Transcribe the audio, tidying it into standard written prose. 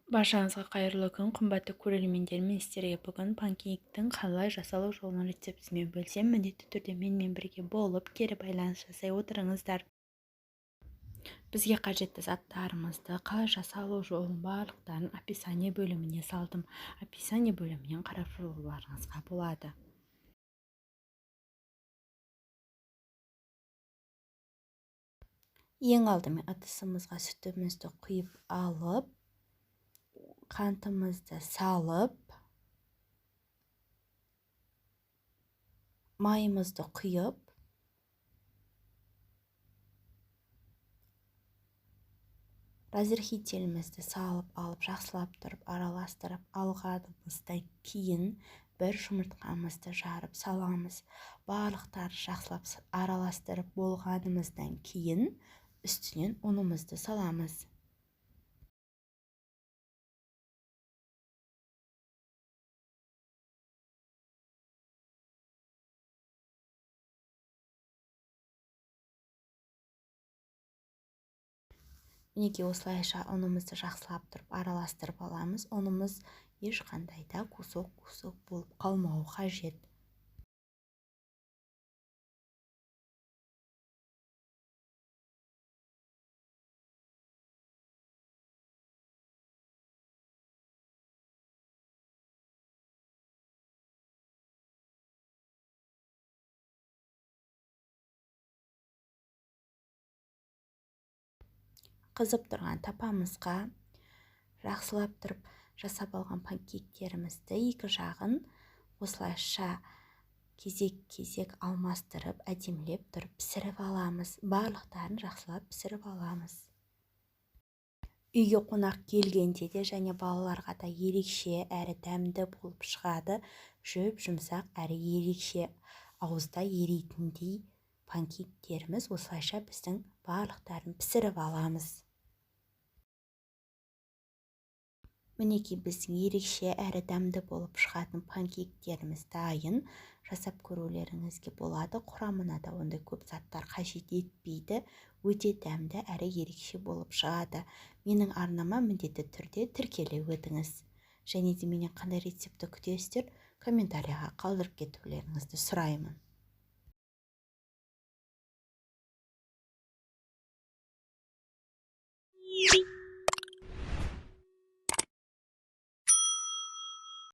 Баршаңызға қайырлы күн, қымбатты көрермендер! Мен сіздерге бүгін панкейктің қалай жасалу жолының рецептісімен бөлісемін. Міндетті түрде менімен бірге болып, кері байланыс жасай отырыңыздар. Бізге қажетті заттарымызды, қалай жасалу жолын барлықтарын описание бөліміне салдым. Описание бөлімінен қарап шығуларыңызға болады. Ең алдымен ыдысымызға сүтімізді құйып алып, қантымызды салып, майымызды құйып, разрыхителімізді салып алып, жақсылап тұрып араластырып алғанымыздан кейін бір жұмыртқамызды жарып саламыз. Барлықтарын жақсылап араластырып болғанымыздан кейін үстінен ұнымызды саламыз. Мінекей, осылайша ұнымызды жақсылап тұрып араластырып аламыз. Ұнымыз ешқандай да кусок-кусок болып қалмауы қажет. Қызып тұрған тапамызға жақсылап тұрып жасап алған панкейктерімізді екі жағын осылайша кезек-кезек алмастырып, әдемілеп тұрып пісіріп аламыз. Барлықтарын жақсылап пісіріп аламыз. Үйге қонақ келгенде де және балаларға да ерекше әрі дәмді болып шығады. Жұп-жұмсақ әрі ерекше ауызда ерейтіндей панкейктеріміз осылайша біздің барлықтарын пісіріп аламыз. Мінекей, біздің ерекше әрі дәмді болып шығатын панкейктеріміз дайын. Жасап көрулеріңізге болады. Құрамына да ондай көп заттар қажет етпейді. Өте дәмді әрі ерекше болып шығады. Менің арнама міндетті түрде тіркеле өтіңіз. Және де менен қандай рецептті күтесіздер, комментарияға қалдырып кетулеріңізді сұраймын.